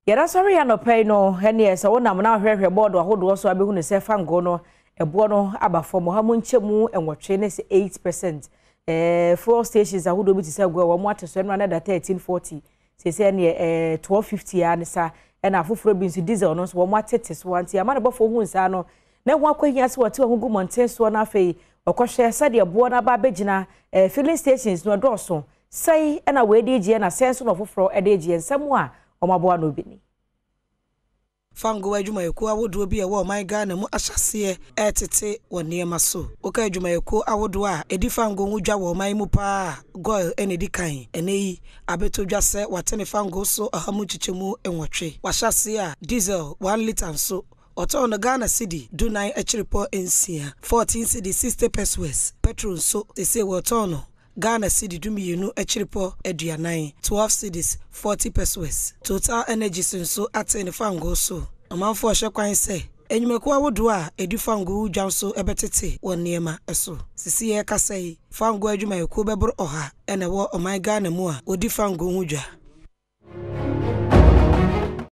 Yɛda sɔre yɛ anɔpa yi no, ɛneɛ sɛ wonam na ahwɛhwɛ bɔɔdo ahodoɔ so abɛhu no sɛ fango no ɛboɔ no aba fam 8% ne sɛ 8%. Fuel stations ahodoɔ bi te sɛ Goil, wɔn ate so ɛno na da 1340, sɛ ɛneɛ 1250 a ne sa, ɛna afoforɔ bi nso diesel no nso wɔn atete so. Nti ama ne bɔfoɔ hu nsa no na ho akɔhia sɛ wɔte wɔn ho gu mmɔnten soɔ, na afei ɔkɔhwɛ sɛdeɛ boɔ no aba abɛgyina. Filling stations no ɛdɔɔso sɛi, ɛna wɔadi gyeɛ na sɛn nso na ɔfoforɔ ɛde gyeɛ, nsɛm a wɔn aboa no bi ni. Fango adwumayɛkuo ahodoɔ bi a ɛwɔ ɔman Ghana mu ahyɛseɛ ɛretete wɔ nneɛma so. Woka adwumayɛkuo ahodoɔ a ɛdi fango ho dwa wɔ ɔman mu paa, Goil ɛna ɛdi kan. Ɛnɛ yi abɛtɔ dwa sɛ wate ne fango so 8%. Wahyɛ a diesel 1 litre nso ɔtɔn no Ghana cedi 14.6, 14 cedi 60 pesewas. Petrol nso sese wɔtɔn no Ghana cedi 12.40, 12 cedis 40 pesewas. Total Energies nso ate ne fango so. Ɔmanfoɔ hyɛ kwan sɛ enyumakuo ahodoɔ a ɛdi fango dwa nso bɛtete wɔ nneɛma so. Sisi yɛ kasa yi, fango adwumayɛkuo bɛboro 100 ɛna ɛwɔ ɔman Ghana mu a wɔdi fango ho dwa.